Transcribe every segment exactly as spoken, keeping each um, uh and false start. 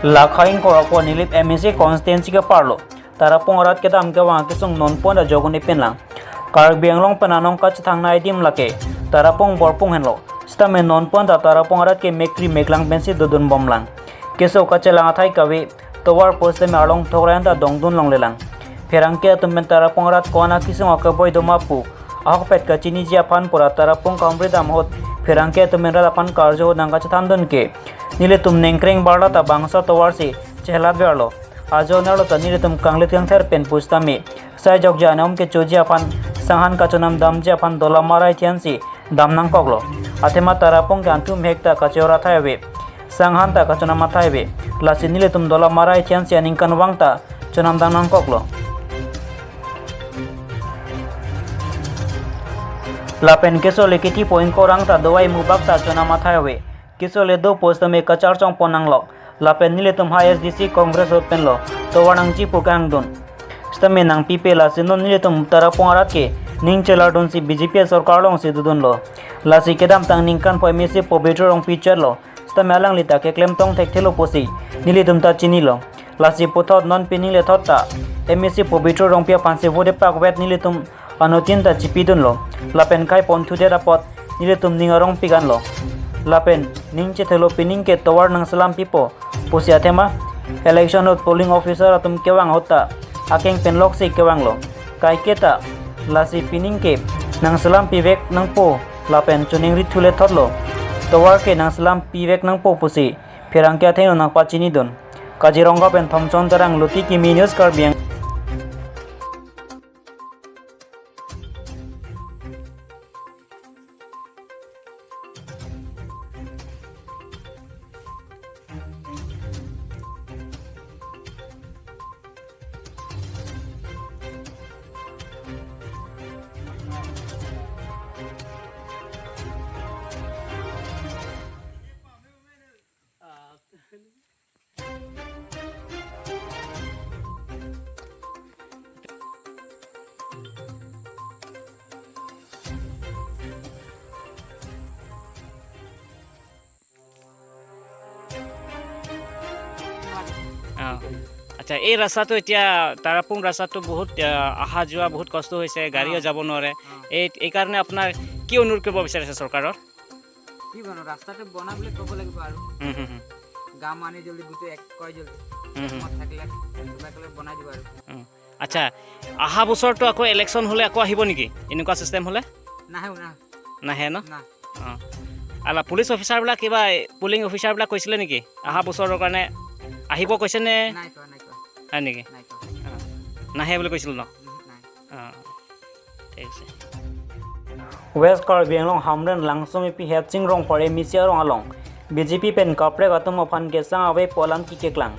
Lakha ingkoi ra ko Nilip M A C constituency keparlo Tarapung arat kedam kevang akesung non pon ta jogun ipin lang. Karbi Anglong pen anong kachethang nai adim lake Tarapung Borpung henlo. Sitame non pon ta Tarapung arat ke mekri meklang pensi dodun bom lang. Keso kachelang athai kave tovar pusitame arlong thokra anta dongdun longle lang. Pherangke atum pen Tarapung arat ko-an akesung akeboi doma pu ahokpet kachiniji aphan pura Tarapung Kamridam ahut pherangke atum pen rat aphan karju ahut nangkachethandun ke nelitum nengkreng barla ta bangso tovar si chelat verlo. Ajo nerlo ta nelitum kanglit kangther pen pusitame sai jokja anom kechoji aphan sanghan kachonam damji aphan dola marai thiansi dam nangkoklo. Athema Tarapung ke antu mehek ta kachor athai ave, sanghan ta kachonam athai ave. Lasi nelitum dola marai thiansi aningkanvang ta chonam dam nangkoklo. Lapen keso le kethipo ingkoi ra ta dovai mubak ta chonam athai ave. Keso le do pusitame kacharchong pon nanglok. Lapen nelitum ha S D C Congress ahut penlo tovar nangji pu kangdun. Sitame nangpipe, lasi non nelitum Tarapung arat ke ning chelardunsi B J P sorkar alongsi dodunlo. Lasi kedamtang ningkan pho M A C Pobitro Rongpi chotlo. Sitame alangli ta keklem tong thekthelo pusi nelitum ta chinilo. Lasi puthot non pining lethot ta M A C Pobitro Rongpi aphansi vote pakvet nelitum anuttin ta chipidunlo. Lapen khai ponthudet apot nelitum ning arongpik anlo. Lapen ning chethelo pining ke tovar nangselam pipo pusi athema election ahut polling officer atum kevang ahut ta akeng pen loksi kevanglo. Kaiketa lasi pining ke nangselam pivek nangpo lapen choningri thu lethotlo. Tovar ke nangselam pivek nangpo pusi pherangke athengno nangpachinidun. Kaziranga pen Thomson Terang, Luti Kimi News, Karbi Anglong. অ। আচ্ছা, এই ৰাস্তাটো এতিয়া, তাৰাপুং ৰাস্তাটো বহুত, আহ, অহা যোৱা বহুত কষ্ট হৈছে, গাড়ীও অ। যাব নোৱাৰে। অ। এই, এইকাৰণে আপোনাৰ কি অনুৰোধ কৰিব বিচাৰিছে চৰকাৰৰ? কি বনাব? ৰাস্তাটো বনাবলৈ ক'ব লাগিব আৰু। হুম, হুম, হুম। গাঁও মানুহ জলদি গোটেই এক কয় জলদি। হুম, হুম। মত থাকিলে কিবা কৰিলে বনাই দিব আৰু। হুম। আচ্ছা, অহা বছৰটো আকৌ ইলেকশ্যন হ'লে আকৌ আহিব নেকি? এনেকুৱা ছিষ্টেম হ'লে? নাহে, নাহে। নাহে ন? না। অ। আলা, পুলিচ অফিচাৰবিলাক কিবা, পুলিং অফিচাৰবিলাক কৈছিলে নেকি? অহা বছৰৰ কাৰণে আহিব কৈছে নে? নাই কোৱা, নাই কোৱা। হয় নেকি? নাই কোৱা। অ। নাহে বুলি কৈছিল ন? উম, নাই। অ। ঠিক আছে। West Karbi Anglong Hamren Langsomipi Hetsing Rongphar M A C arong along B J P pen kaprek atum aphan kesang ave pu alam kekeklang.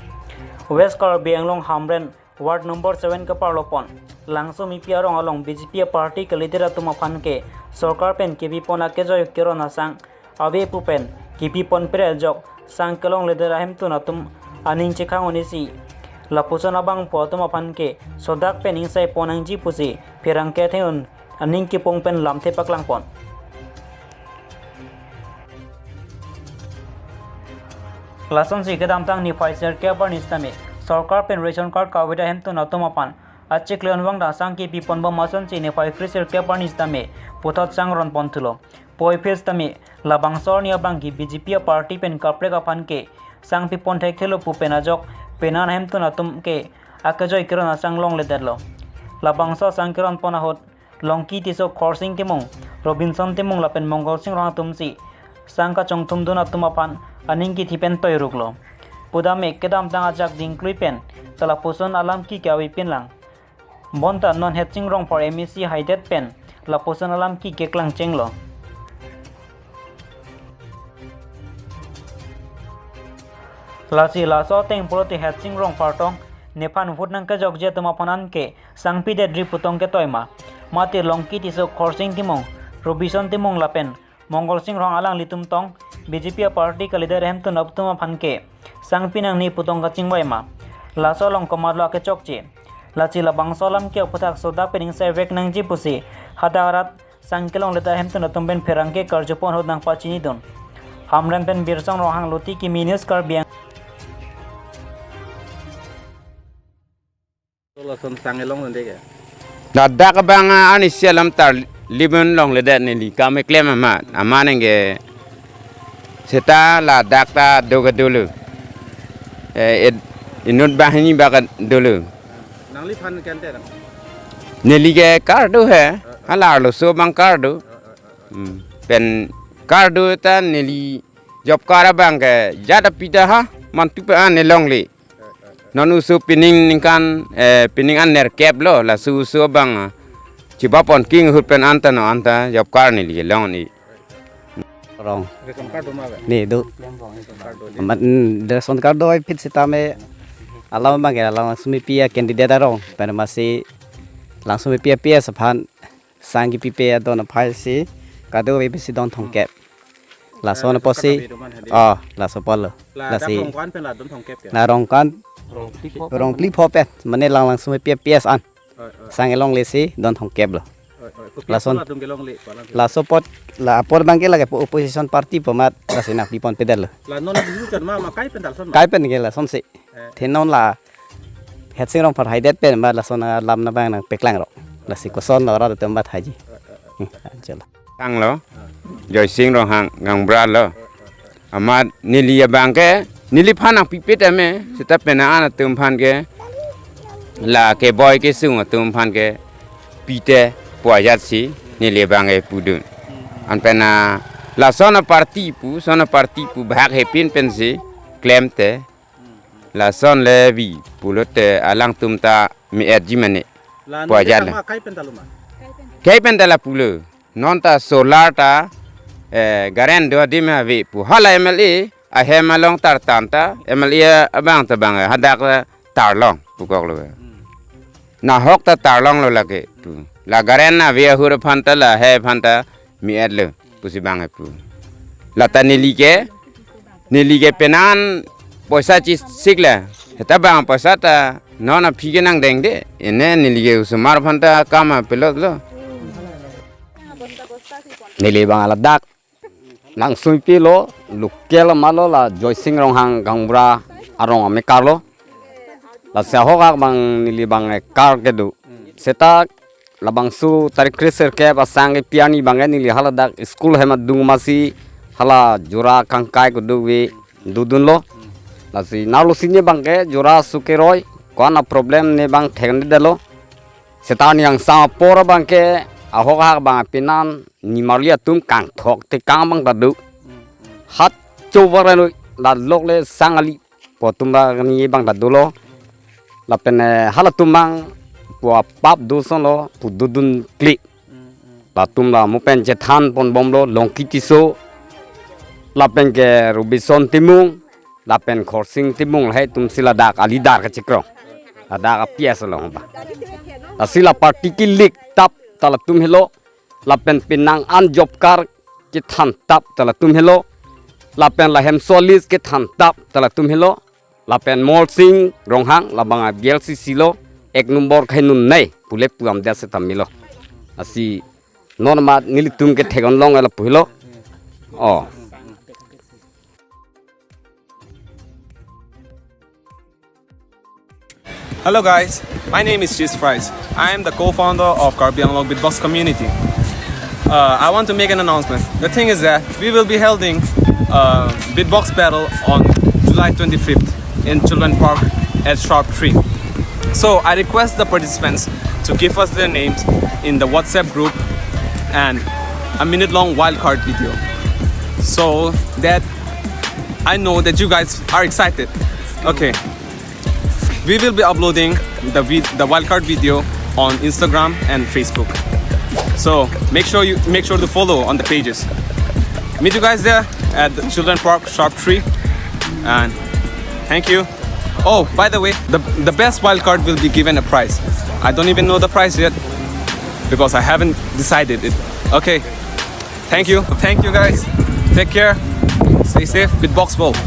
West Karbi Anglong Hamren Ward number seven keparlo pon Langsomipi arong along B J P party ke leader atum aphan ke sorkar pen kepipon akejoi keron asang ave pu pen kepipon pere ajok sang kelongledet ahemtun atum aning chekhang un-esi lapuson abangphu atum aphan ke sodak pen ingsai pon nangji pusi pherangke athengno aning kepong pen lamthe paklang pon. Lasonsi kedamtang niphai sirkep arni sitame sorkar pen ration card kavedet ahemtun atum aphan achiklo anvang ta sang kepipon bom asonsi niphai phli sirkep arni sitame puthot sang ron pon thulo. Puvoiphit sitame labangso arni abang ke B J P party pen kaprek aphan ke sang pipon thekthelo pu pen ajok penang ahemtun atum ke akejoi keron asang longledetlo. Labangso sang keron pon ahut Longki Tisso, Khorsing Timung, Robinson Timung lapen Mongol Sing Ronghang atumsi sang kachongthumdun atum aphan aning kethe pen toiruklo. Pudam-e kedamtang ajak dingklui pen ta lapuson alam keke ave pin lang. Bonta non Hetsing Rongphar M A C haidet pen lapuson alam keke klangchenglo. Lasi laso ateng pulote Hetsing Rongphar tong nephan vote nangkejokji atum aphan an ke sang pidetri pu tong ketoi ma? Mate Longki Tisso, Khorsing Timung, Robinson Timung lapen Mongol Sing Ronghang alanglitum tong B J P party ke leader ahemtun atum aphan ke sang pi nangne pu tong kachingvai ma? Laso along komatlo akechokche? Lasi labangso alam ke aphuthak sodak pen ingsai vek nangji pusi hadak arat sang kelongledet ahemtun atum pen pherangke karjupon ahut nangpachinidun. Hamren pen Birsong Ronghang, Luti Kimi News, Karbi Ang- Son sang elong londe ke. Ladak abang, ah, arnisi alam tarlip un longledet neli kam keklem amat. Amat nengke seta ladak ta do kedo lo. Eh, ed-, inut banghini ba kedo lo. Nangliphan ke ante dang. Neli ke kar do he. Hala arloso abang kar do. Hmm. Pen kar do ta neli job card abang ke jat api ta ha mantu pe an ne longle. Non oso pining ningkan, eh, pining an nerkep lo, laso oso abang, ah, chibapon king ahut pen anta no anta job card neli long ni. Rong. Ration card do ma ba? Ne do. Ration card do. Amat, mm, ration card do ai phit sitame alam abang ke alam langsung mepi a-candidate arong. Pen amatsi langsung mepi a-P S aphan sang kipipe adon aphai si kadokave si don thomkep. Lason apotsi, ah, laso apotlo. La dak lasi rong ko-an pen la don thomkep ya? La rong ko-an, rong phli pho pen. Mane lang langsung mepi a-P S an. Oi, oi. Sang elongle si don thomkep lo. Oi, oi. Kopi lason apot la don kelongle, ko lang. Laso apot, la apot abang ke lake po-, opposition party pu amat lasi nangpiponpedetlo. La non bihu chan ma, ma kai pen ta lason ma? Kai pen ke lasonsi. Eh. Thin non la Hersing Rongphar haidet pen ba lason alam abang nangpeklang ro. Lasi koson lo rat atum ba thaiji. Hmm, anchot lo. Tanglo. Joysing Ronghang Gangbra lo. Amat neli abang ke, neliphan nangpipe tame, seta penang an atum aphan ke la keboi kesung atum aphan ke pite pu ajat si neli abang ke pudun. Anpen, ah, lason aparty pu, son aparty pu bahak hepin pensi klemte. Lason le vi pulote alangtum ta me-etji mane. La pu non ajat le. Kai pen ta lo ma? Kai pen ta lapulo. Non ta solar ta, eh, garen do adim ave pu. Hala M L A ahem along tartan ta, M L A abang ta bang, eh, hadak, eh, tarlong pukok lo. Hmm. Nahok ta tarlong lo lake pu. La garen ave ahut aphan ta la he aphan ta me-etlo pusi bang pu. Lata neli ke, neli ke penang an poisa chesik le. Seta bang poisa ta non aphi ke nangdengde. Ene neli ke osomar aphan ta kam apelot lo. Neli bang ladak langsung pilo, local malo la Joysing Ronghang Gangbra arong amekar lo. Lasi ahok hak bang neli bang ekar kedo. Seta labangso tarik kre-sirkep asang kepi arni bang neli haladak school hem adung amatsi hala jora kangkai kedo ave dodunlo. Lasi nalo sini bang ke jora sukeroi ko-an a-problem ne bang theknedetlo. Seta arni angsam apor bang ke ahok hak bang penan nimarli atum kangthok tekang bang ta do. Hat chovar anu la lok le sang ali pu atum bang ni bang ta dolo. Lapen, eh, halatum bang pu apap do sonlo pu dodun klik. Latum la mo pen chethan ponbomlo Longki Tisso. Lapen ke Robinson Timung. Lapen Khorsing Timung lahai atum si ladak a-leader kachikrong. Ladak a-P S along ba. Lasi la party kelik tap ta latum helo. Lapen penang an job card kethan tap ta latum helo. Lapen la hemso list kethan tap ta latum helo. Lapen Molsing Ronghang labang a-B L C C lo, ek nombor kainun nei pule puam das setame lo. Lasi non amat nelitum ke thegon long ela puhilo. Oh. Hello guys, my name is Cheese Fries. I am the co-founder of Karbi Anglong Beatbox Community. Uh, I want to make an announcement. The thing is that we will be holding a beatbox battle on July twenty-fifth in Children Park at sharp three. So I request the participants to give us their names in the WhatsApp group and a minute long wildcard video, so that I know that you guys are excited. Okay. We will be uploading the vid- the wildcard video on Instagram and Facebook. So make sure you make sure to follow on the pages. Meet you guys there at the Children Park sharp three. And thank you. Oh, by the way, the the best wildcard will be given a prize. I don't even know the prize yet because I haven't decided it. Okay. Thank you. Thank you guys. Take care. Stay safe. Beatbox World.